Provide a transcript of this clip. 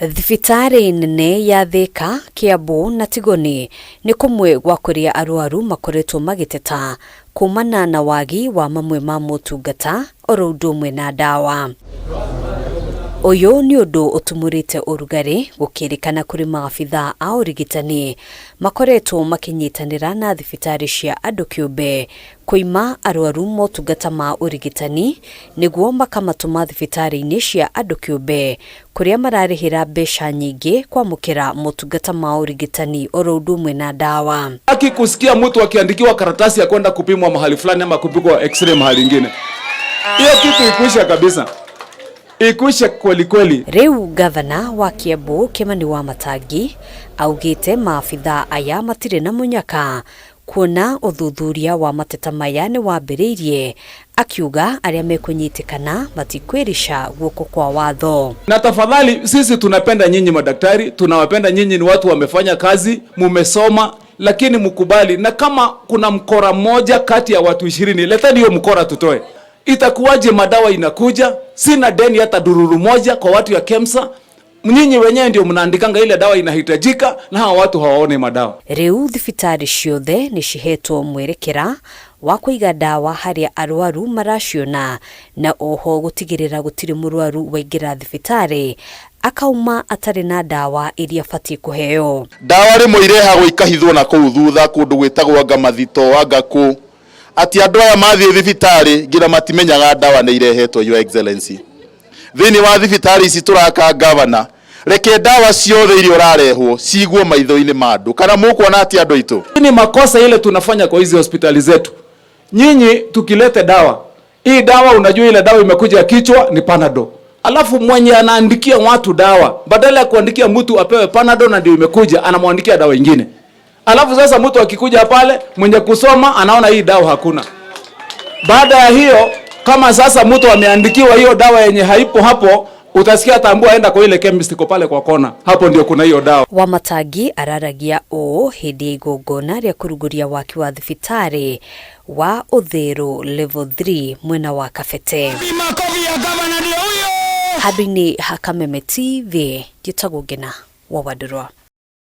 Thibitarĩ nene ya Thika, Kiambu na Tigoni nĩ kũmwe gwa kũrĩa arwaru makoretwo magĩteta kumana na wagi wa mamwe ma motungata oro ũndũ ũmwe na ndawa. Ũyũ nĩ ũndũ ũtumũrĩte ũrugarĩ gũkĩrĩkana kũrĩ maabithaa a ũrigitani makoretwo makĩnyitanĩra na thibitarĩ cia andũ kĩũmbe kũima arwaru motungata ma ũrigitani nĩguo makamatũma thibitarĩ-inĩ cia andũ kĩũmbe kũrĩa mararĩhĩra mbeca nyingĩ kwamũkĩra motungata ma ũrigitani oro ũndũ ũmwe na ndawa. Aki kusikia mtu akiandikiwa karatasi ya kwenda kupimwa mahali fulani ama kupigwa x-ray mahali ingine, hiyo kitu ikwisha kabisa, ikwisha kweli kweli. Rĩu gavana wa Kiambu Kimani Wamatangi augĩte maabithaa aya matirĩ na mũnyaka kuona ũthuthuria wa mateta maya nĩ wambĩrĩirie, akiuga arĩa mekũnyitĩkana matikwĩrica guoko kwa watho. Na tafadhali, sisi tunapenda nyinyi madaktari, tunawapenda nyinyi, ni watu wamefanya kazi, mumesoma, lakini mkubali, na kama kuna mkora mmoja kati ya watu 20, leteni hiyo mkora tutoe. Itakuwaje madawa inakuja, sina deni hata dururu moja kwa watu ya KEMSA. Nyinyi wenyewe ndio mnaandikanga ile dawa inahitajika, na hawa watu hawaone madawa. Rĩu thibitarĩ ciothe nĩ cihetwo mwerekera wa kũiga ndawa harĩa arwaru maraciona na oho gũtigĩrĩra gũtirĩ mũrwaru waingĩra thibitarĩ akauma atarĩ na ndawa iria abatiĩ kũheo. Ndawa rĩmwe irehagwo ikahithwo na kũu thutha kũndũ gwĩtagwo anga mathito anga kũ atĩ andũ aya mathiĩ thibitarĩ nginya matimenyaga ndawa nĩ irehetwo. Your Excellency, thĩinĩ wa thibitarĩ ici tũraka, gavana, reke ndawa ciothe iria ũrarehwo cigwo maitho-inĩ ma andũ, kana mũkuona atĩ andũ aitũ Ni makosa ile tunafanya kwa hizi hospitali zetu. Nyinyi tukilete dawa hii dawa, unajua ile dawa imekuja ya kichwa ni Panadol, alafu mwenye anaandikia watu dawa, badala ya kuandikia mtu apewe Panadol na ndio imekuja, anamwandikia dawa ingine. Alafu sasa mtu akikuja pale, mwenye kusoma anaona hii dawa hakuna. Baada ya hiyo, kama sasa mtu ameandikiwa hiyo dawa yenye haipo hapo, utasikia ataambiwa aenda kwa ile chemist iko pale kwa kona, hapo ndio kuna hiyo dawa. Wamatangi araragia ũũ hĩndĩ ya igongona rĩa kũrugũria waki wa thibitarĩ wa Uthiru Level 3 mwena wa Kabete. Handũ-inĩ ha Kameme TV, njĩtagwo Ngena wa Wandũrwa.